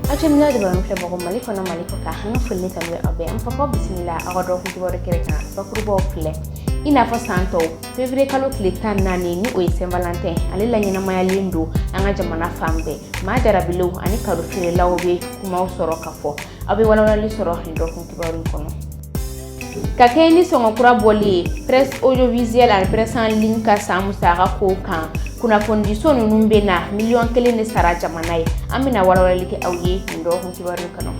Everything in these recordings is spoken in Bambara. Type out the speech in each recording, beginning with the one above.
Aw cɛ mina de b'an filɛbagaw Mali kɔnɔ, Mali kɔ kan, an ka foli ni tanu bɛ aw bɛɛ. An fɔ k'aw bisimila aw ka dɔgɔkun kibaru kɛnɛ kan. Bakurubaw filɛ i n'a fɔ san tɔw, février kalo tile 14, ni o ye Saint Valentin, ale laɲɛnamayalen don an ka jamana fan bɛɛ. Maa jarabilenw ani kado feerelaw bɛ kumaw sɔrɔ ka fɔ. Aw bɛ walawalali sɔrɔ nin dɔgɔkun kibaru kɔnɔ. Ka kɛɲɛ ni sɔngɔ kura bɔli ye presse audiovisuelle ani presse en ligne ka san musaka ko kan, kunnafonidiso ninnu bɛ na miliyɔn 1 de sara jamana ye. An bɛna walawalali kɛ aw ye nin dɔgɔkun kibaru kɔnɔ.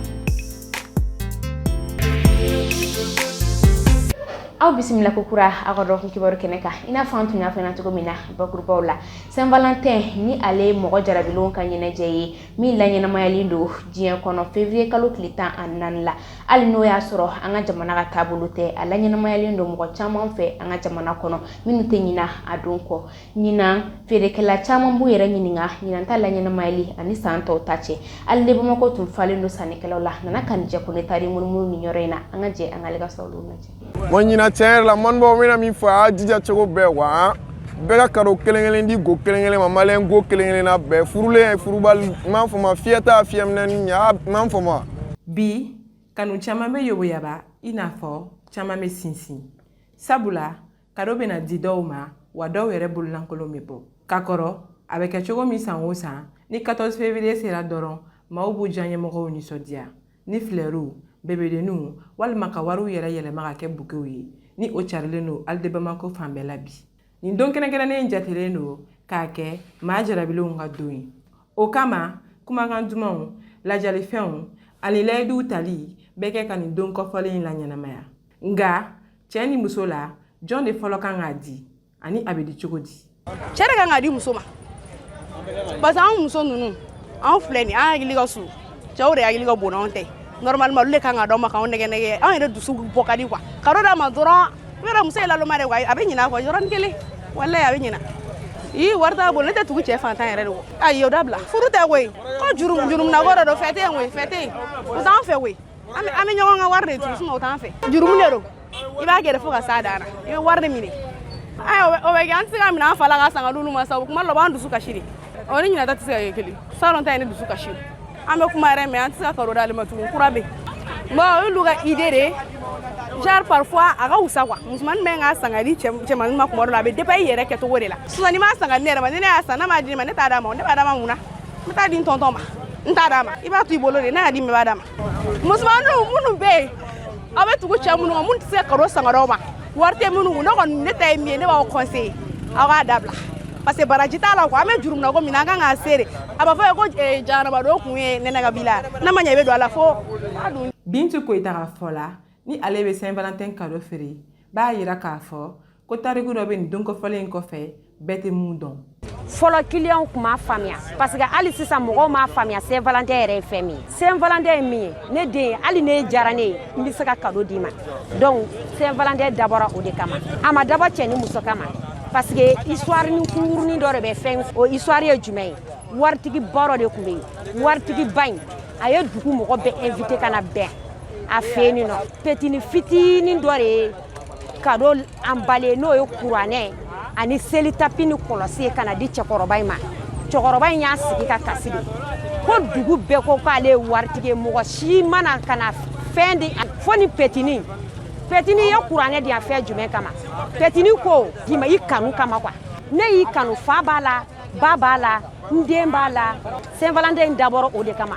Aw bisimila ko kura aw ka dɔgɔkun kibaru kɛnɛ kan. I n'a fɔ an tun y'a fɔ ɲɛna cogo min na bakurubaw la, Saint Valentin ni ale ye mɔgɔ jarabilenw ka ɲɛnajɛ ye min laɲɛnamayalen don diɲɛ kɔnɔ février kalo tile 14 la. Hali n'o y'a sɔrɔ an ka jamana ka taabolo tɛ, a laɲɛnamayalen don mɔgɔ caman fɛ an ka jamana kɔnɔ minnu tɛ ɲina a don kɔ. Ɲinan, feerekɛla caman b'u yɛrɛ ɲininka ɲinan ta laɲɛnamayali ani san tɔw ta cɛ. Hali de Bamakɔ tun falen don sannikɛlaw la. Nana Kanijɛ Kone taara munumunu nin yɔrɔ in na. An ka jɛ an k'ale ka sɔrɔliw lajɛ. Bon, ɲinan, tiɲɛ yɛrɛ la, mɔnibɔ n bɛna min fɔ, a y'a jija cogo bɛɛ wa bɛɛ ka cadeau kelen kelen di go kelen kelen ma, maliyɛn go kelen kelen na bɛɛ, furulen, furubali, n m'a fɔ ma, fiyɛta, fiyɛminɛni ɲa, n m'a fɔ ma. Bi, kanu caman bɛ yoboyaba i n'a fɔ caman bɛ sinsin, sabula kado bɛna di dɔw ma, wa dɔw yɛrɛ bololankolon bɛ bɔ. Ka kɔrɔ, a bɛ kɛ cogo min san o san, ni 14 février sera dɔrɔn, maaw b'u diyaɲɛmɔgɔw nisɔndiya ni filɛriw, bebedenninw walima ka wariw yɛrɛ yɛlɛma ka kɛ bukew ye, ni o carilen don Halles de Bamako fan bɛɛ la bi. Nin don kɛrɛnkɛrɛnnen in jatelen don k'a kɛ maa jarabilenw ka don ye. O kama, kumakan dumanw, lajalifɛnw ani layiduw tali bɛ kɛ ka nin don kɔfɔlen in laɲɛnamaya. Nka cɛ ni muso la, jɔn de fɔlɔ kan k'a di, ani a bɛ di cogo di? Cɛ de kan k'a di muso ma, parce que anw muso ninnu, anw filɛ nin, an hakili ka surun, cɛw de hakili ka bon n'anw tɛ. Normalement, olu de kan ka d'aw ma k'anw nɛgɛ nɛgɛ. Anw yɛrɛ dusu bɔ ka di quoi. Cadeau d'a ma dɔrɔn, i b'a dɔn muso ye laloma de quoi, a bɛ ɲinɛ a kɔ yɔrɔnin kelen. Walayi, a bɛ ɲinɛ. Ii, wari t'a bolo, ne tɛ tugu cɛ fantan yɛrɛ de kɔ. Ayi, o dabila, furu tɛ koyi, ko juru jurumunako de don. Fɛ tɛ yen koyi, fɛ tɛ yen, o t'an fɛ koyi. An bɛ ɲɔgɔn ka wari de turu, sinon o t'an fɛ. Jurumu de don, i b'a kɛ de fo ka s'a dan na, i bɛ wari de minɛ. Ayi, o bɛ kɛ, an tɛ se ka minɛ an fa la ka san ka d'olu ma sa. O kuma dɔ la, o b'an dusu kasi de. O ni ɲinata tɛ se ka kɛ kelen. Salon ta ye ne dusu kasi. An bɛ kuma yɛrɛ, mais an tɛ se ka cadeau d'ale ma tugun, kura bɛ yen. Bon, o y'olu ka idée de ye. Genre, parfois a ka wusa quoi, musomanin bɛ k'a san ka di cɛmanin ma. Kuma dɔ la, a bɛ dépend i yɛrɛ kɛcogo de la. Sinon n'i m'a san ka di ne yɛrɛ ma, ni ne y'a san, n'a m'a di ne ma, ne t'a d'a ma. Ne b'a d'a ma mun na? N bɛ taa di n tonton ma. N t'a d'a ma, i b'a to i bolo de. N'a y'a di ma, i b'a d'a ma. Musomaninw minnu bɛ yen, aw bɛ tugu cɛ minnu kɔ, minnu tɛ se ka cadeau san ka d'aw ma, wari tɛ minnu kun, ne kɔni, ne ta ye min ye, ne b'aw conseiller aw k'a dabila, parce que baraji t'a la quoi. An bɛ juru minɛ ko min na, an kan k'a se de. A b'a fɔ ye ko jahanama kun ye nɛnɛ ka b'i la, n'a ma ɲɛ, i bɛ don a la fo a dun. Bintu Koyita ka fɔ la, ni ale bɛ Saint Valentin cadeau feere, b'a yira k'a fɔ ko tariku dɔ bɛ nin don kɔfɔlen in kɔfɛ, bɛɛ tɛ mun dɔn. Fɔlɔ, clientw tun m'a faamuya, parce que hali sisan mɔgɔw m'a faamuya Saint Valentin yɛrɛ ye fɛn min ye. Saint Valentin ye min ye, ne den ye, hali ne diyara ne ye, n bɛ se ka cadeau d'i ma. Donc Saint Valentin dabɔra o de kama, a ma dabɔ cɛ ni muso kama, parce que histoire ni kunkurunin dɔ de bɛ fɛn. O histoire ye jumɛn ye? Waritigiba dɔ de tun bɛ yen. Waritigiba in, a ye dugu mɔgɔ bɛɛ invité ka na bɛn a fɛ yen nɔ. Petini fitinin dɔ de ye cadeau emballé, n'o ye kuranɛ ani seli tapi ni kɔlɔsi ye, ka na di cɛkɔrɔba in ma. Cɛkɔrɔba in y'a sigi ka kasi de ko dugu bɛɛ ko k'ale ye waritigi ye, mɔgɔ si mana ka na fɛn di fo ni petini. Petini ye kuranɛ di yan fɛn jumɛn kama? Petini ko d'i ma i kanu kama quoi. Ne y'i kanu, fa b'a la, ba b'a la, n den b'a la. Saint Valentin in dabɔra o de kama.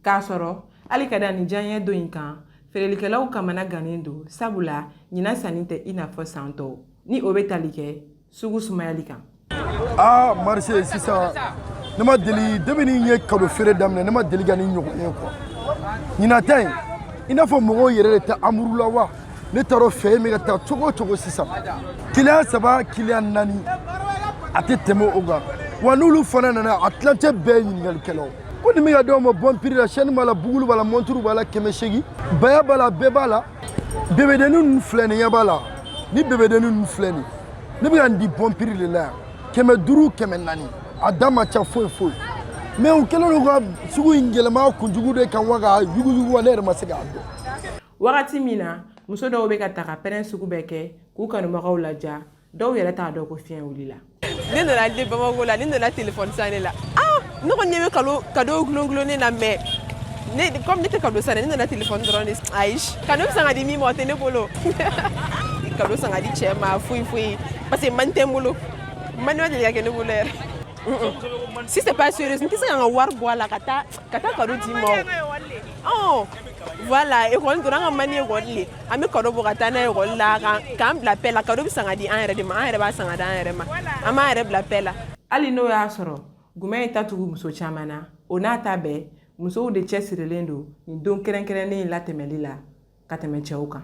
K'a sɔrɔ hali ka da nin diyaɲɛ don in kan, feerelikɛlaw kamana gannen don, sabula ɲinan sanni tɛ i n'a fɔ san tɔw, ni o bɛ tali kɛ sugu sumayali kan. Aa, marché sisan, ne ma deli, depuis ni n ye cadeau feere daminɛ, ne ma deli ka nin ɲɔgɔn ye quoi. Ɲinan ta in, i n'a fɔ mɔgɔw yɛrɛ de tɛ amour la wa? Ne t'a dɔn fɛ bɛ ka taa cogo o cogo. Sisan, client saba, client naani, a tɛ tɛmɛ o kan wa. N'olu fana nana, a tilancɛ bɛɛ ye ɲininkalikɛlaw ko nin bɛ ka d'aw ma bon prix la, chaîne b'a la, boucle b'a la, montre b'a la, 800, baya b'a la, bɛɛ b'a la. Bébédennin ninnu filɛ nin, ɲɛ b'a la ni bébédennin ninnu filɛ nin, ne bɛ ka nin di bon prix de la yan, 500, 400, a da ma ca foyi foyi. Mais u kɛlen don ka sugu in yɛlɛma kunjugu de kan wa, ka yuguyugu wa, ne yɛrɛ ma se k'a dɔn. Wagati min na muso dɔw bɛ ka taga pɛrɛn sugu bɛɛ kɛ k'u kanubagaw laja, dɔw yɛrɛ t'a dɔn ko fiɲɛ wulila. Ne nana de Bamako la, ne nana téléphone san de la. Ah, ne kɔni ɲɛ bɛ cadeau gulon gulonnen na, mais Ne comme ne tɛ cadeau san, ne nana téléphone dɔrɔn de. Ayi, cadeau bɛ san ka di min ma, o tɛ ne bolo. Cadeau san ka di cɛ ma, foyi foyi, parce que mani tɛ n bolo, mani ma deli ka kɛ ne bolo yɛrɛ. Si c'est pas sérieux, n tɛ se ka n ka wari bɔ a la ka taa cadeau d'i ma. O voilà, ekɔli dɔrɔn, an ka mani ekɔli le, an bɛ cadeau bɔ ka taa n'a ye ekɔli la, k'an bila paix la. Cadeau bɛ san ka di an yɛrɛ de ma, an yɛrɛ b'a san ka di an yɛrɛ ma, an b'an yɛrɛ bila paix la. Hali n'o y'a sɔrɔ gumɛ ye ta tugu muso caman na, o n'a ta bɛɛ, musow de cɛsirilen don nin don kɛrɛnkɛrɛnnen in latɛmɛli la ka tɛmɛ cɛw kan.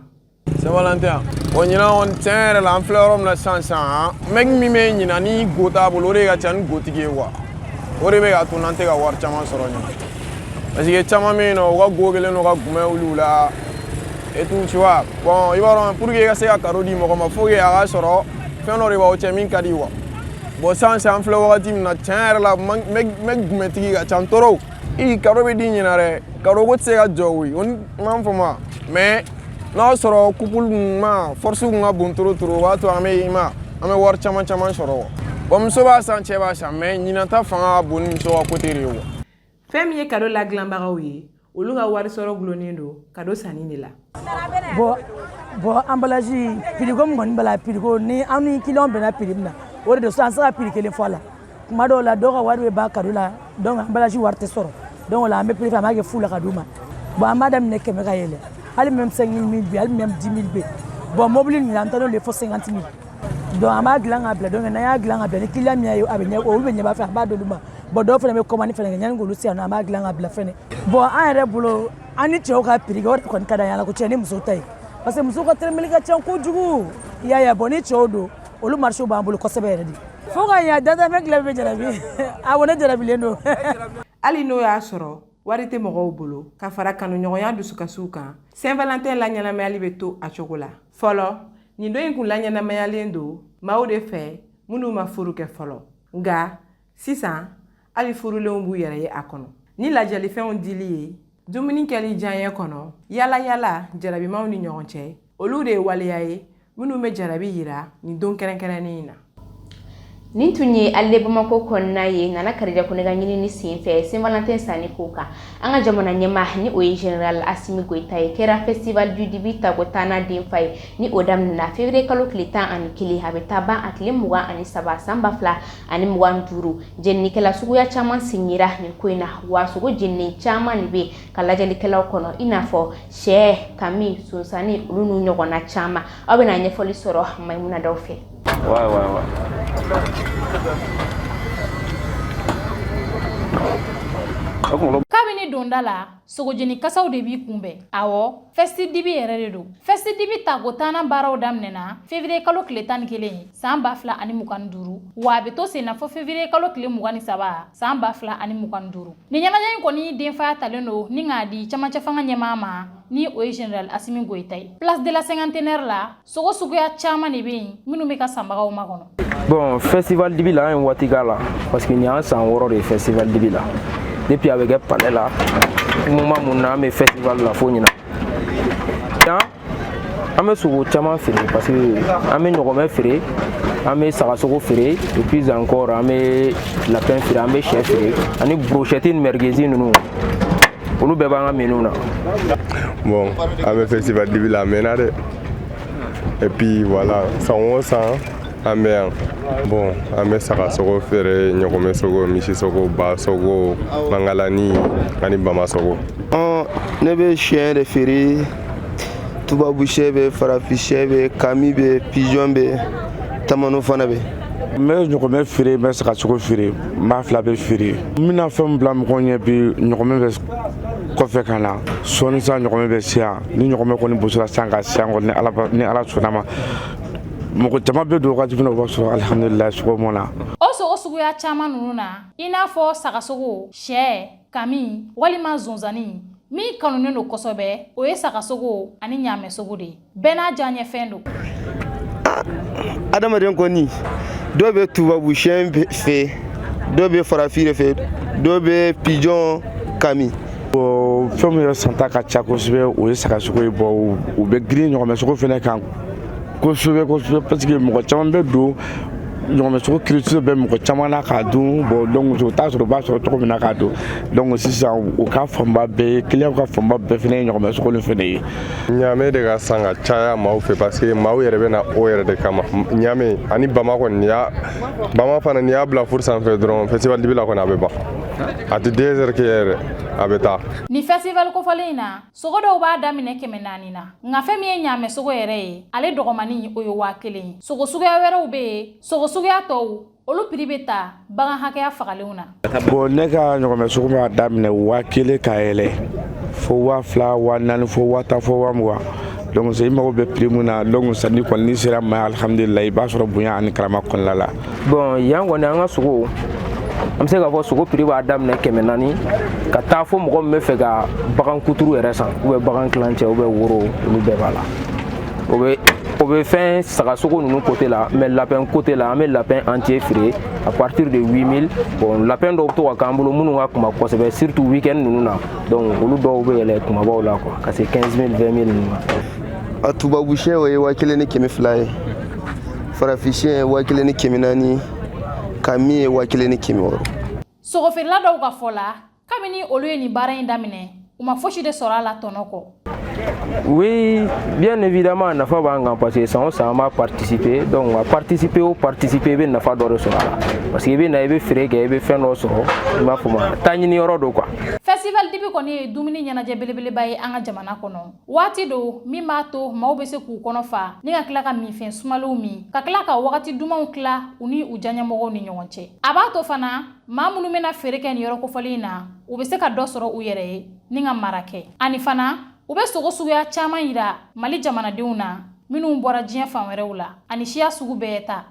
Saint-Valentin o ɲinan kɔni, tiɲɛ yɛrɛ la, an filɛ yɔrɔ min na sisan sisan, mec min bɛ ɲinan ni go t'a bolo, o de ka ca ni gotigi ye quoi. O de bɛ k'a to n'an tɛ ka wari caman sɔrɔ ɲinan, parce que caman bɛ yen nɔ, u ka go kɛlen don ka gumɛ wuli u la et tout, tu vois. Bon, i b'a dɔn, pour que i ka se ka cadeau di mɔgɔ ma, faut que a ka sɔrɔ fɛn dɔ de b'aw cɛ min ka di quoi. Bon, sisan sisan, an filɛ wagati min na, tiɲɛ yɛrɛ la, mec gumɛtigi ka ca trop. I cadeau bɛ di ɲinan dɛ, cadeau ko tɛ se ka jɔ koyi, o ni m'a fɔ ma. Mais n'a sɔrɔ couple kun ma force kun ka bon trop trop, o b'a to an bɛ i ma, an bɛ wari caman caman sɔrɔ quoi. Bon, muso b'a san, cɛ b'a san, mais ɲinan ta fanga ka bon ni muso ka côté de ye quoi. Fɛn min ye cadeau ladilanbagaw ye, olu ka wari sɔrɔ gulonnen don cadeau sanni de la. Bon, emballage prix ko min kɔni b'a la, prix ko ni an ni client bɛnna prix min na, o de don. Sisan an tɛ se ka prix kelen fɔ a la. Kuma dɔw la, dɔw ka wari bɛ ban cadeau la, donc emballage wari tɛ sɔrɔ, donc o la an bɛ préféré an b'a kɛ fu la ka d'u ma. Bon, an b'a daminɛ 100 ka yɛlɛ, hali même 5 000 bɛ yen, hali même 10 000 bɛ yen. Bon, mobili ninnu, an bɛ taa n'olu ye fo 50 000. Donc an b'a dilan k'a bila. Donc n'an y'a dilan ka bila, ni client min y'a ye, a bɛ ɲɛ, olu bɛ ɲɛ b'a fɛ, an b'a d'olu ma. Bon, dɔw fana bɛ commande fana kɛ yanni k'olu se yan nɔ, an b'a dilan ka bila fɛnɛ. Bon, an yɛrɛ bolo, an ni cɛw ka prix kɛ, o de kɔni ka d'an ye. Ala ko cɛ ni musow ta ye, parce que musow ka tɛrɛmɛli ka ca kojugu, i y'a ye. Bon, ni cɛw don, olu marché b'an bolo kosɛbɛ yɛrɛ de, fo ka ɲa dantanfɛn tila bɛ jarabi. Awɔ, ne jarabilen don. Hali n'o y'a sɔrɔ wari tɛ mɔgɔw bolo, ka fara kanuɲɔgɔnya dusukasiw kan, Saint-Valentin laɲɛnamayali bɛ to a cogo la. Fɔlɔ, nin don in kun laɲɛnamayalen don maaw de fɛ minnu ma furu kɛ fɔlɔ, nka sisan hali furulenw b'u yɛrɛ ye a kɔnɔ ni lajɛlifɛnw dili ye, dumuni kɛli diyaɲɛ kɔnɔ, yala yala jarabimaw ni ɲɔgɔn cɛ. Olu de ye waleya ye minnu bɛ jarabi yira nin don kɛrɛnkɛrɛnnen in na. Nin tun ye ale Bamako kɔnɔna ye. Nana Karija ko ne ka ɲinini sen fɛ Saint-Valentin sanni ko kan, an ka jamana ɲɛmaa, ni o ye général Assimi Goïta ye, kɛra Festival du Dibi tako tanna denfa ye. Ni o daminɛna février kalo tile 11, a bɛ taa ban a tile 23 san 2025. Jeninikɛla suguya caman sigira nin ko in na, wa sogo jeninen caman de bɛ ka lajɛlikɛlaw kɔnɔ, i n'a fɔ sɛ, kami, sonsanni, olu n'u ɲɔgɔnna caman. Aw bɛna ɲɛfɔli sɔrɔ Maimuna daw fɛ. Ouais. Kabini donda la, sogojeni kasaw de b'i kunbɛn. Awɔ, Festidibi yɛrɛ de don. Festidibi tako tannan baaraw daminɛna février kalo tile 11 san 2025, wa a bɛ to sen na fɔ février kalo tile 23 san 2025. Nin ɲɛnajɛ in kɔni denfaya talen don ni k'a di camancɛ fanga ɲɛmaa ma, ni o ye général Assimi Goïta ye. Place de la Cinquantenaire la, sogo suguya caman de bɛ yen minnu bɛ ka sanbagaw makɔnɔ. Bon, Festival Dibi la, an ye waati k'a la, parce que nin y'an san 6 de ye Festival Dibi la. Depuis a bɛ kɛ palais la moment mun na, an bɛ festival la fo ɲina. Yan, an bɛ sogo caman feere, parce que an bɛ ɲɔgɔmɛ feere, an bɛ sagasogo feere, et puis encore an bɛ lapin feere, an bɛ sɛ feere, ani brochette ni merguez ninnu, olu bɛɛ b'an ka menu na. Bon, an bɛ Festival Dibi la, a mɛnna dɛ. Et puis voilà, san o san an bɛ yan. Bon, an bɛ sagasogo feere, ɲɔgɔmɛ sogo, misi sogo, ba sogo, mangalani ani bamasogo. Ne bɛ sɛ de feere. Tubabu sɛ bɛ, farafin sɛ bɛ, kami bɛ, pigeon bɛ, tamano fana bɛ. N bɛ ɲɔgɔmɛ feere, n bɛ sagasogo feere, n b'a fila bɛ feere. N bɛna fɛn min bila mɔgɔw ɲɛ bi, ɲɔgɔmɛ bɛ kɔfɛ ka na sɔɔni sisan. Ɲɔgɔmɛ bɛ se yan. Ni ɲɔgɔmɛ kɔni bosira sisan ka se yan kɔni, ni Ala sɔnna ma, mɔgɔ caman bɛ don wagati min na, o b'a sɔrɔ alihamudulilayi, sogo mɔna. O sogo suguya caman ninnu na, i n'a fɔ sagasogo, sɛ, kami walima zonzani, min kanunen don kosɛbɛ, o ye sagasogo ani ɲaamɛsogo de ye. Bɛɛ n'a diyaɲɛfɛn don. Adamaden kɔni, dɔw bɛ tubabu sɛ fɛ, dɔw bɛ farafin de fɛ, dɔw bɛ pigeon, kami. Bon, fɛn min yɛrɛ santa ka ca kosɛbɛ, o ye sagasogo ye. Bon, u bɛ girin ɲɔgɔmɛsogo fɛnɛ kan kosɛbɛ kosɛbɛ, parce que mɔgɔ caman bɛ don. Ɲɔgɔmɛ sogo culture bɛ mɔgɔ caman na k'a dun. Bon, donc o t'a sɔrɔ u b'a sɔrɔ cogo min na k'a dun. Donc sisan, u ka fanba bɛɛ, client ka fanba bɛɛ fɛnɛ ye ɲɔgɔmɛ sogo nin fɛnɛ ye. Ɲaamɛ de ka san ka caya maaw fɛ, parce que maaw yɛrɛ bɛ na o yɛrɛ de kama. Ɲaamɛ ani bama kɔni, n'i y'a bama fana, n'i y'a bila four sanfɛ dɔrɔn, festival dibi la kɔni, a bɛ ban, a tɛ 2 heures kɛ yɛrɛ, a bɛ taa. Ni festival kofɔlen in na, sogo dɔw b'a daminɛ 400 na, nka fɛn min ye ɲaamɛ sogo yɛrɛ ye, ale dɔgɔmani, o ye 1000 ye. Sogo suguya wɛrɛw bɛ yen, sogo suguya tɔw, olu prix bɛ ta bagan hakɛya fagalenw na. Bon, ne ka ɲɔgɔmɛ sogo b'a daminɛ 1000 ka yɛlɛ fo 2000, 4000, fo 10,000, fo 20,000. Donc i mago bɛ prix mun na, donc sanni kɔni n'i sera ma, alhamdulilah, i b'a sɔrɔ bonya ani karama kɔnɔna la. Bon, yan kɔni, an ka sogo, an bɛ se k'a fɔ sogo prix b'a daminɛ 400 ka taa fo mɔgɔ min bɛ fɛ ka bagan kuturu yɛrɛ san, ou bien bagan kilancɛ, ou bien woro, olu bɛɛ b'a la. O bɛ fɛn saga sogo ninnu côté la. Mais lapin côté la, an bɛ lapin entier feere à partir de 8000. Bon, lapin dɔw bɛ to ka k'an bolo minnu ka kunba kosɛbɛ, surtout week-end ninnu na. Donc olu dɔw bɛ yɛlɛ kumabaw la quoi, ka se 15 000, 20 000 ninnu ma. A tubabu siyɛ, o ye 1200 ye. Farafin siyɛ ye 1400, kami ye 1600. Sogofeerela dɔw ka fɔ la, kabini olu ye nin baara in daminɛ, u ma fosi de sɔrɔ a la tɔnɔ kɔ. Oui, bien évidemment, nafa b'an kan, parce que san o san an b'a participer. Donc a participer o participer, i bɛ nafa dɔ de sɔrɔ a la, parce que i bɛ na, i bɛ feere kɛ, i bɛ fɛn dɔ sɔrɔ, i m'a faamu, taa ɲini yɔrɔ don quoi. Festival dibi kɔni ye dumuni ɲɛnajɛ belebeleba ye an ka jamana kɔnɔ. Waati don min b'a to maaw bɛ se k'u kɔnɔ fa ni ka tila ka minfɛn sumalenw min, ka tila ka wagati dumanw tila u ni u diyaɲɛmɔgɔw ni ɲɔgɔn cɛ. A b'a to fana, maa minnu bɛna feere kɛ nin yɔrɔ kofɔlen in na, u bɛ se ka dɔ sɔrɔ u yɛrɛ ye ni ka mara kɛ. Ani fana, u bɛ sogo suguya caman yira Mali jamanadenw na minnu bɔra diɲɛ fan wɛrɛw la, ani siya sugu bɛɛ ta.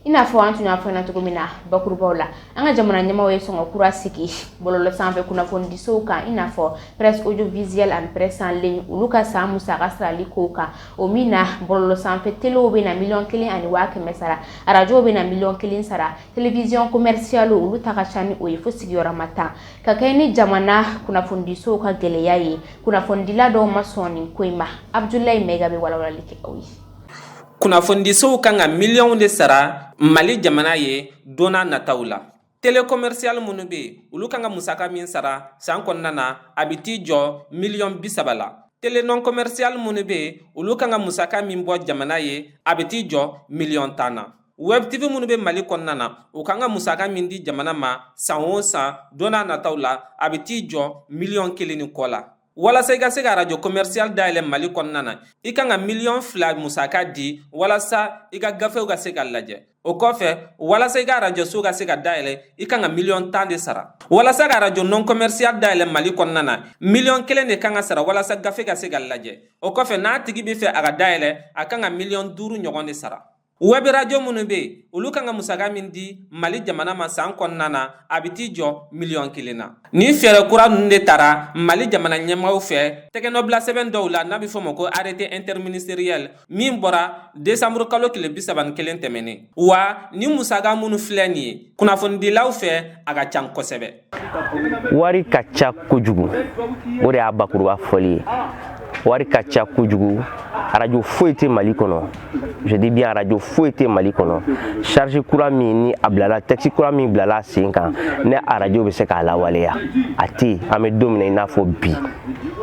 I n'a fɔ an tun y'a fɔ ɲɛna cogo min na bakurubaw la, an ka jamana ɲɛmaaw ye sɔngɔ kura sigi bɔlɔlɔ sanfɛ kunnafonidisow kan, i n'a fɔ presse audiovisuelle ani presse en ligne, olu ka san musaka sarali kow kan. O min na, bɔlɔlɔ sanfɛ telew bɛ na 1,1 million sara, arajow bɛ na 1 million sara, télévision commerciale, olu ta ka ca ni o ye fo sigiyɔrɔma 10. Ka kɛ ni jamana kunnafonidisow ka gɛlɛya ye, kunnafonidila dɔw ma sɔn nin ko in ma. Abudulayi Mɛyiga bɛ walawalali kɛ aw ye. Kunnafonidisow kan ka miliyɔnw de sara Mali jamana ye don n'a nataw la. Télé commercial minnu bɛ yen, olu kan ka musaka min sara san kɔnɔna na, a bɛ t'i jɔ miliyɔn 30 la. Télé non commercial minnu bɛ yen, olu kan ka musaka min bɔ jamana ye, a bɛ t'i jɔ miliyɔn 10 na. Web TV minnu bɛ Mali kɔnɔna na, u kan ka musaka min di jamana ma san o san don n'a nataw la, a bɛ t'i jɔ miliyɔn 1 ni kɔ la. Walasa i ka se ka arajo commercial dayɛlɛ Mali kɔnɔna na, i kan ka miliyɔn 2 musaka di walasa i ka gafew ka se ka lajɛ. O kɔfɛ, walasa i ka arajo so ka se ka dayɛlɛ, i kan ka miliyɔn 10 de sara. Walasa ka arajo non commercial dayɛlɛ Mali kɔnɔna na, miliyɔn 1 de kan ka sara walasa gafe ka se ka lajɛ. O kɔfɛ, n'a tigi bɛ fɛ a ka dayɛlɛ, a kan ka miliyɔn 5 ɲɔgɔn de sara. Web radio minnu bɛ yen, olu kan ka musaka min di Mali jamana ma san kɔnɔna na, a bɛ t'i jɔ miliyɔn 1 na. Nin fɛɛrɛ kura ninnu de tara Mali jamana ɲɛmaaw fɛ tɛgɛnɔbila sɛbɛn dɔw la, n'a bɛ fɔ o ma ko arrêté interministériel min bɔra décembre kalo tile 31 tɛmɛnen. Wa ni musaka minnu filɛ nin ye kunnafonidilaw fɛ, a ka ca kosɛbɛ. Wari ka ca kojugu, o de y'a bakuruba fɔli ye. Wari ka ca kojugu. Arajo foyi tɛ Mali kɔnɔ, je dis bien, arajo foyi tɛ Mali kɔnɔ, charge kura min ni a bilala, texte kura min bilala sen kan, ne arajo bɛ se k'a lawaleya, a tɛ yen. An bɛ don min na i n'a fɔ bi.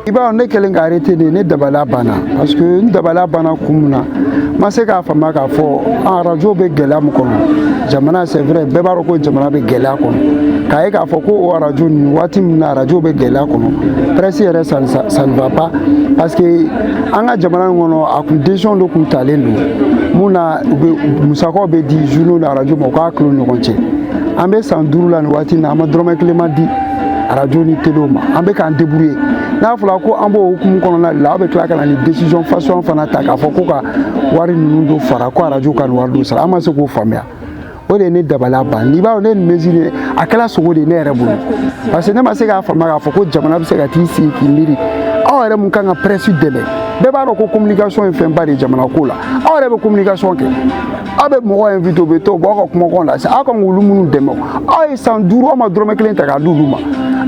I b'a dɔn, ne kɛlen ka arrêté de, ne dabala banna, parce que n dabala banna kun min na, n ma se k'a faamuya k'a fɔ an arajo bɛ gɛlɛya min kɔnɔ jamana. C'est vrai, bɛɛ b'a dɔn ko jamana bɛ gɛlɛya kɔnɔ, k'a ye k'a fɔ ko o arajo ninnu, waati min na arajo bɛ gɛlɛya kɔnɔ, presse yɛrɛ, ça ne va pas, parce que an ka jamana in kɔnɔ, a kun décision dɔ kun talen don mun na, u bɛ musakaw bɛ di journaux ni arajo ma, u k'a tulo ni ɲɔgɔn cɛ. An bɛ san 5 la nin waati in na, an ma dɔrɔmɛ kelen ma di arajo ni telew ma. An bɛ k'an débrouiller. N'a fɔra ko an b'o hukumu kɔnɔna de la, aw bɛ tila ka na ni décision façon fana ta k'a fɔ ko ka wari ninnu dɔ fara, ko arajo ka nin wari dɔ sara, an ma se k'o faamuya. O de ye ne dabaliya ban. N'i b'a dɔn, ne nin mesure a kɛra sogo de ye ne yɛrɛ bolo, parce que ne ma se k'a faamuya k'a fɔ ko jamana bɛ se ka t'i sigi k'i miiri, aw yɛrɛ mun kan ka presse dɛmɛ. Bɛɛ b'a dɔn ko communication ye fɛnba de ye jamana ko la. Aw yɛrɛ bɛ communication kɛ, aw bɛ mɔgɔw invité, u bɛ to u b'aw ka kumakan lase, aw kan k'olu minnu dɛmɛ. Aw ye san 5, aw ma dɔrɔmɛ kelen ta k'a di olu ma.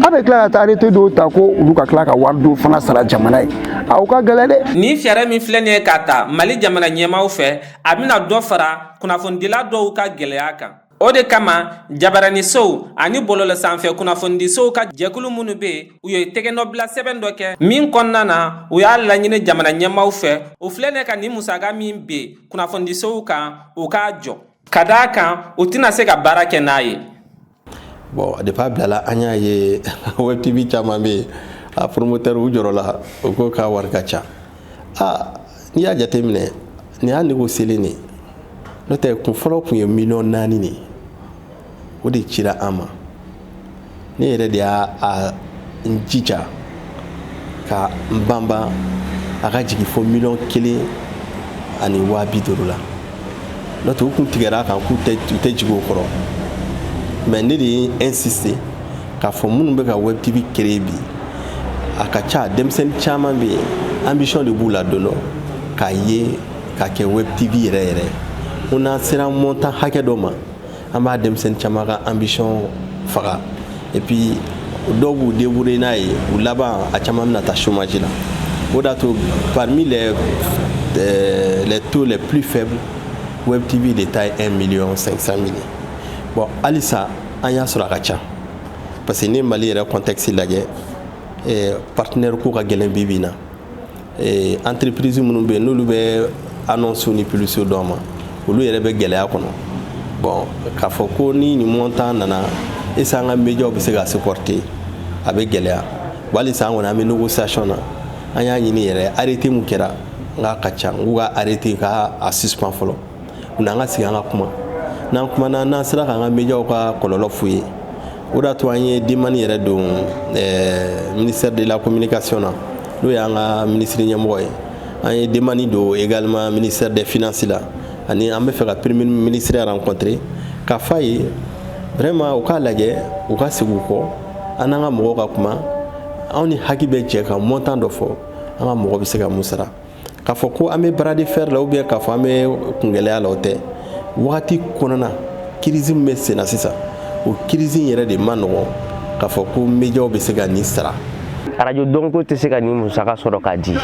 A bɛ tila ka taa arrêté dɔw ta ko olu ka tila ka wari dɔw fana sara jamana ye. A o ka gɛlɛn dɛ. Nin fɛɛrɛ min filɛ nin ye ka ta Mali jamana ɲɛmaaw fɛ, a bɛna dɔ fara kunnafonidila dɔw ka gɛlɛya kan. O de kama jabaranisow ani bɔlɔlɔ sanfɛ kunnafonidisow ka jɛkulu minnu bɛ yen, u ye tɛgɛnɔbila sɛbɛn dɔ kɛ min kɔnɔna na, u y'a laɲini jamana ɲɛmaaw fɛ, u filɛ nin ye ka nin musaka min ben kunnafonidisow kan, u k'a jɔ, ka d'a kan u tɛna se ka baara kɛ n'a ye. Bon, depuis a bilala, an y'a ye web tv caman bɛ yen, a promoteur u jɔrɔla, u ko k'a wari ka ca. Aa, n'i y'a jateminɛ, nin y'a négocier de, n'o tɛ kun fɔlɔ tun ye miliyɔn 4 de ye. O de cira an ma. Ne yɛrɛ de y'a a n jija ka n banban a ka jigin fo miliyɔn 1 ani 50.000 la. N'o tɛ, u kun tigɛra a kan k'u tɛ, u tɛ jigin o kɔrɔ. Mais ne de ye insister k'a fɔ minnu bɛ ka web tv créer bi, a ka ca, denmisɛnnin caman bɛ yen, ambition de b'u la don dɔ k'a ye k'a kɛ web tv yɛrɛ yɛrɛ. Ko n'an sera montant hakɛ dɔ ma, an b'a denmisɛnnin caman ka ambition faga. Et puis dɔw b'u débrouiller n'a ye, u laban a caman bɛna taa chômage la. O de y'a to parmi les taux les plus faibles, web tv de ta ye 1 million 500 mille. Bon, halisa an y'a sɔrɔ a ka ca, parce que ni Mali yɛrɛ contexte lajɛ, partenaire ko ka gɛlɛn bi bi in na. Entreprise minnu bɛ yen, n'olu bɛ annonce ni publicité d'an ma, olu yɛrɛ bɛ gɛlɛya kɔnɔ. Bon, k'a fɔ ko ni nin montant nana, est ce que an ka médiaw bɛ se ka supporter, a bɛ gɛlɛya. Bon, halisa an kɔni an bɛ négociation na. An y'a ɲini yɛrɛ, arrêté mun kɛra, n k'a ka ca, n k'u ka arrêté ka a suspend fɔlɔ, u n'an ka sigi an ka kuma. N'an kumana, n'an sera k'an ka médiaw ka kɔlɔlɔ f'u ye. O de y'a to an ye demande yɛrɛ don ministère de la communication na, n'o y'an ka ministre ɲɛmɔgɔ ye. An ye demande don également ministère des finances la, ani an bɛ fɛ ka premier ministre rencontrer k'a f'a ye vraiment u k'a lajɛ, u ka segin u kɔ, an n'an ka mɔgɔw ka kuma. Anw ni HAC bɛ jɛ ka montant dɔ fɔ, an ka mɔgɔ bɛ se ka mun sara. K'a fɔ ko an bɛ bras de fer la ou bien k'a fɔ an bɛ kungɛlɛya la, o tɛ. Wagati kɔnɔna crise min bɛ sen na sisan, o crise in yɛrɛ de ma nɔgɔn k'a fɔ ko médiaw bɛ se ka nin sara. Arajo dɔnko tɛ se ka nin musaka sɔrɔ ka di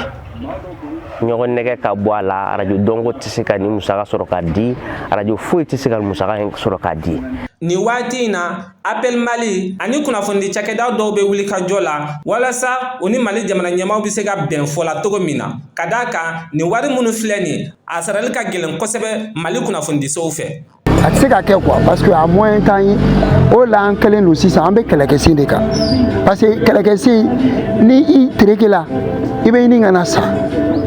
ɲɔgɔn nɛgɛ ka bɔ a la. Arajo dɔnko tɛ se ka nin musaka sɔrɔ ka di. Arajo foyi tɛ se ka musaka in sɔrɔ ka di. Nin waati in na, Appel Mali ani kunnafonidi cakɛda dɔw bɛ wuli ka jɔ la walasa u ni Mali jamana ɲɛmaw bɛ se ka bɛn fɔ la cogo min na, ka d'a kan nin wari minnu filɛ nin, a sarali ka gɛlɛn kosɛbɛ Mali kunnafonidisow fɛ. A tɛ se ka kɛ quoi, parce que a moyen t'an ye. O de la an kɛlen don sisan, an bɛ kɛlɛkɛsen de kan, parce que kɛlɛkɛsen, ni i tereke la, i bɛ ɲini ka na sa,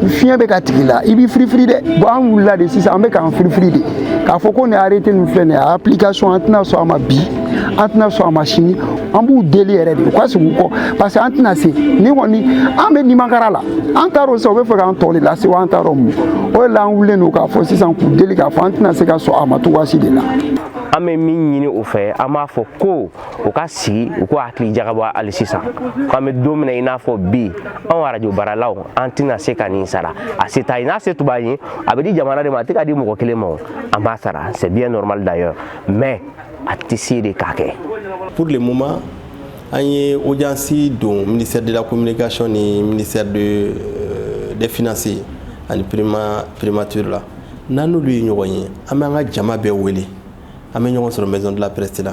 fiɲɛ bɛ ka tigi la, i b'i firifiri dɛ. Bon, an wulila de sisan, an bɛ k'an firifiri de k'a fɔ ko nin arrêté nin filɛ nin ye, a application, an tɛna sɔn a ma bi, an tɛna sɔn a ma sini. An b'u deli yɛrɛ de, u ka segin u kɔ, parce que an tɛna se ni kɔni an bɛ nimakara la. An t'a dɔn sisan u bɛ fɛ k'an tɔ de lase wa, an t'a dɔn mun. O de la an wulilen don k'a fɔ sisan k'u deli k'a fɔ an tɛna se ka sɔn a ma cogoya si de la. An bɛ min ɲini o fɛ, an b'a fɔ ko u ka sigi, u ko hakili jagabɔ hali sisan, k'an bɛ don min na i n'a fɔ bi, anw arajo baaralaw, an tɛna se ka nin sara. A se t'a ye, n'a se tun b'an ye, a bɛ di jamana de ma, a tɛ ka di mɔgɔ kelen ma o, an b'a sara, c'est bien normal d'ailleurs, mais a tɛ se de k'a kɛ. Pour le moment, an ye audience don ministère de la communication ni ministère des finances ani primature la. N'an n'olu ye ɲɔgɔn ye, an bɛ an ka jama bɛɛ wele, an bɛ ɲɔgɔn sɔrɔ maison de la presse la,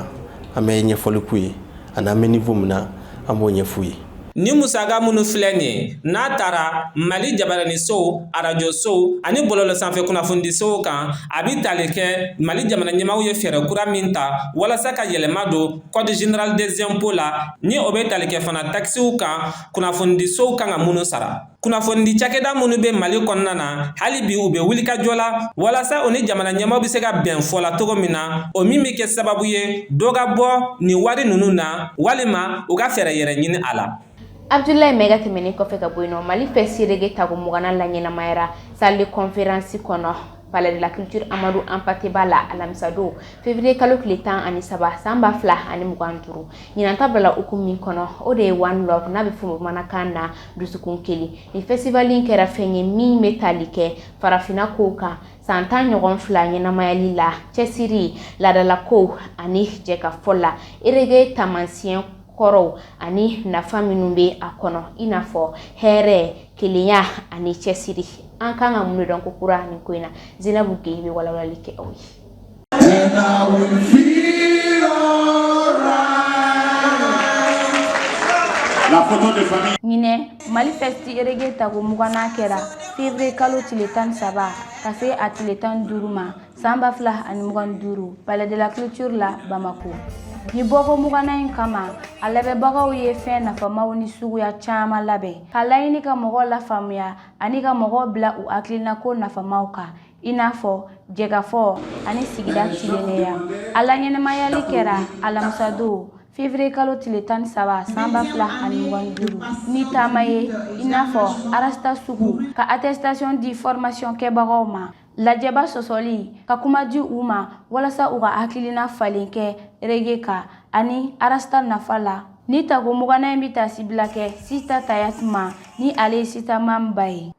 an bɛ ɲɛfɔli k'u ye, ani an bɛ niveau min na, an b'o ɲɛf'u ye. Ni musaka minnu filɛ nin ye, n'a taara Mali jabaranisow, arajosow ani bɔlɔlɔ sanfɛ kunnafonidisow kan, a bɛ tali kɛ Mali jamana ɲɛmaaw ye fɛɛrɛ kura min ta walasa ka yɛlɛma don code général des impôts la, ni o bɛ tali kɛ fana taxes kan, kunnafonidisow kan ka minnu sara. Kunnafonidi cakɛda minnu bɛ Mali kɔnɔna na, hali bi u bɛ wulikajɔ la walasa u ni jamana ɲɛmaaw bɛ se ka bɛn fɔ la cogo min na, o min bɛ kɛ sababu ye dɔ ka bɔ nin wari ninnu na, walima u ka fɛɛrɛ yɛrɛ ɲini a la. Abdoulaye Maiga tɛmɛnen kɔfɛ ka bɔ yen nɔ, Mali Fest Reggae tako 20nan la ɲɛnamayara salle de conférence kɔnɔ, Palais de la Culture Amadou Hampâté Bâ la, alamisadon février kalo tile 13 san 2025. Ɲinan ta bila hukumu min kɔnɔ, o de ye One Love, n'a bɛ fɔ bamanankan na dusukun kelen. Nin festival in kɛra fɛn ye min bɛ tali kɛ farafinna kow kan, san 10 ɲɔgɔn fila ɲɛnamayali la, cɛsiri, laadalakow ani jɛkafɔ la, reggae taamasiyɛn. Kɔrɔw ani nafa minnu bɛ a kɔnɔ, i n'a fɔ hɛrɛ, kelenya ani cɛsiri. An kan ka mun de dɔn ko kura nin ko in na? Zenabu Gueye bɛ walawalali kɛ aw ye. And I will feel alright. La photo de famille. Ɲinɛ, Mali Festi Reggae tako 20nan kɛra février kalo tile 13 ka se a tile 15 ma san 2025, Palais de la Culture la, Bamako. Ni bɔko 20nan in kama, a labɛnbagaw ye fɛn nafamaw ni suguya caman labɛn ka laɲini ka mɔgɔw lafaamuya ani ka mɔgɔw bila u hakilinako nafamaw kan, i n'a fɔ jɛkafɔ ani sigida tilennenya. A laɲɛnamayali kɛra alamisadon février kalo tile 13 san 2025 ni taama ye, i n'a fɔ arasta sugu, ka attestation di formation kɛbagaw ma, lajɛba sɔsɔli, ka kuma di u ma walasa u ka hakilina falen kɛ reggae kan ani arasta nafa la. Ni tako 20nan in bɛ taasibila kɛ Sista Tayat ma, ni ale ye Sista Mamba ye.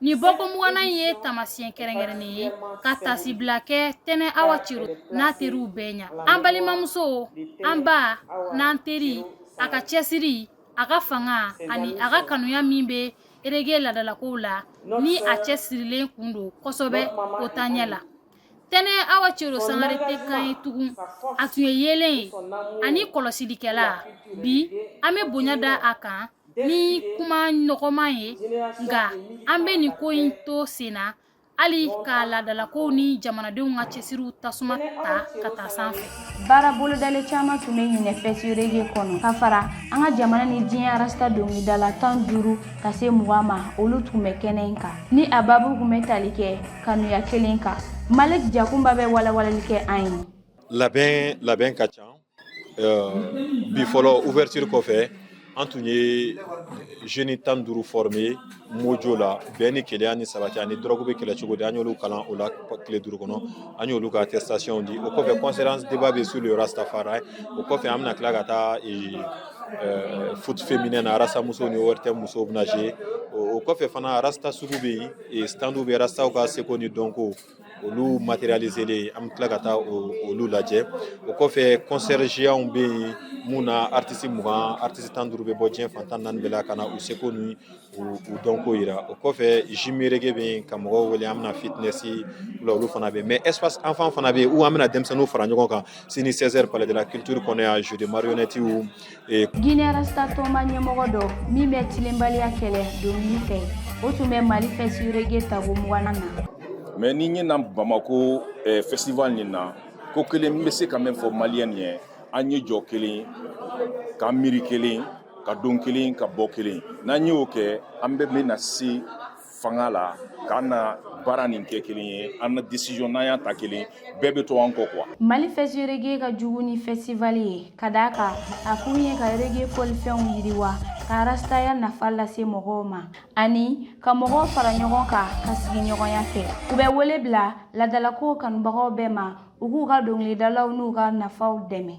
Ni bɔko 20nan in ye taamasiyɛn kɛrɛnkɛrɛnnen ye ka taasibila kɛ Tɛnɛ Awa Cero n'a teriw bɛɛ ɲa. An balimamuso, an ba n'an teri, a ka cɛsiri, a ka fanga ani a ka kanuya min bɛ reggae ladalakow la, ni a cɛsirilen kun don kosɛbɛ o taaɲɛ la. Tɛnɛ Awa Cero Sangare tɛ kan ye tugun, a tun ye yeelen ye ani kɔlɔsilikɛla. Bi, an bɛ bonya da a kan ni kuma nɔgɔman ye, nka an bɛ nin ko in to sen na hali ka laadalakow ni jamanadenw ka cɛsiriw tasuma ta ka taa sanfɛ. Baara bolodalen caman tun bɛ ɲinɛ Festi Reggae kɔnɔ, ka fara an ka jamana ni diɲɛ arasta dɔnkilidala 15 ka se 20 ma, olu tun bɛ kɛnɛ in kan, ni a babu tun bɛ tali kɛ kanuya kelen kan. Malik Jakunba bɛ walawalali kɛ an ye. Labɛn ka ca. Bi fɔlɔ, ouverture kɔfɛ, an tun ye jeune 15 formé mojo la, bɛn ni kelenya ni sabati ani drogue bɛ kɛlɛ cogo di. An y'olu kalan o la tile 5 kɔnɔ, an y'olu ka attestation di. O kɔfɛ, conférence débat bɛ sur le Rastafari. O kɔfɛ, an bɛna tila ka taa foot féminin na, rasta musow ni ORTM musow bɛna jouer. O kɔfɛ fana, rasta sugu bɛ yen, standw bɛ, rastaw ka seko ni dɔnko olu matérialisé, an bɛ tila ka taa olu lajɛ. O kɔfɛ, concert géant bɛ yen mun na artiste 20, artiste 15 bɛ bɔ diɲɛ fan 14 bɛɛ la ka na u seko ni u dɔnko yira. O kɔfɛ, gym reggae bɛ yen ka mɔgɔw wele, an bɛna fitness la, olu fana bɛ yen. Mais espace enfant fana bɛ yen où an bɛna denmisɛnninw fara ɲɔgɔn kan sini 16h, palais de la culture kɔnɔ yan, jeu de marionnette. Guinée Rasta tɔnba ɲɛmɔgɔ dɔ min bɛ tilenbaliya kɛlɛ dɔnkili fɛ, o tun bɛ Mali Festi Reggae tako 20nan na. Mais ni ɲɛ na Bamako festival nin na, ko kelen n bɛ se ka min fɔ maliyɛn ye, an ye jɔ kelen, k'an miiri kelen, ka don kelen, ka bɔ kelen. N'an y'o kɛ, an bɛɛ bɛna se fanga la k'an na baara nin kɛ kelen ye, an na décision n'an y'a ta kelen, bɛɛ bɛ to an kɔ quoi. Mali Festi Reggae ka jugu ni festival ye, ka d'a kan a kun ye ka reggae fɔlifɛnw yiriwa, ka rastaya nafa lase mɔgɔw ma ani ka mɔgɔw fara ɲɔgɔn kan ka sigiɲɔgɔnya kɛ. U bɛ wele bila ladalakow kanubagaw bɛɛ ma, u k'u ka dɔnkilidalaw n'u ka nafaw dɛmɛ.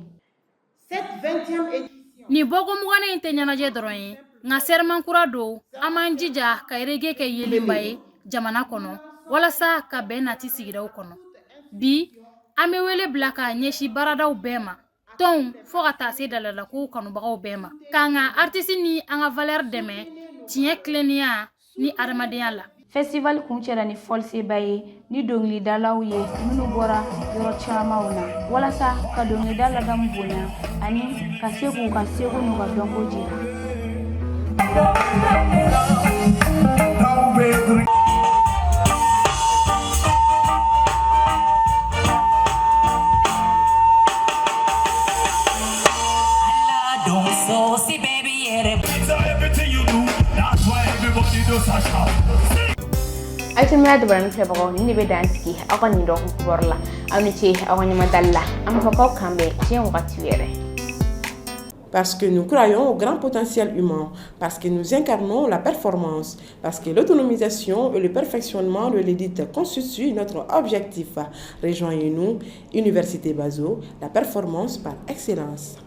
Nin bɔko 20nan in tɛ ɲɛnajɛ dɔrɔn ye, nka serment kura don. An b'an jija ka reggae kɛ yelenba ye jamana kɔnɔ walasa ka bɛn nati sigidaw kɔnɔ. Bi, an bɛ wele bila k'a ɲɛsin baaradaw bɛɛ ma, tɔnw, fɔɔ ka taa se ladalakow kanubagaw bɛɛ ma, k'an ka artiste ni an ka valeur dɛmɛ tiɲɛ, tilennenya ni adamadenya la. Festival kuncɛra ni fɔliseba ye ni dɔnkilidalaw ye minnu bɔra yɔrɔ camanw na walasa ka dɔnkilida ladamu bonya ani ka se k'u ka seko n'u ka dɔnko jira. Aw dabaranin filɛbagaw, nin de bɛ dan sigi aw ka nin dɔgɔkun kibaru la. Aw ni ce aw ka ɲɛmadali la. An b'a fɔ k'aw kan bɛn diɲɛ wagati wɛrɛ. Parce que nous croyons au grand potentiel humain, parce que nous incarnons la performance, parce que l'autonomisation et le perfectionnement de l'élite constituent notre objectif. Rejoignez-nous, Université Bazo, la performance par excellence.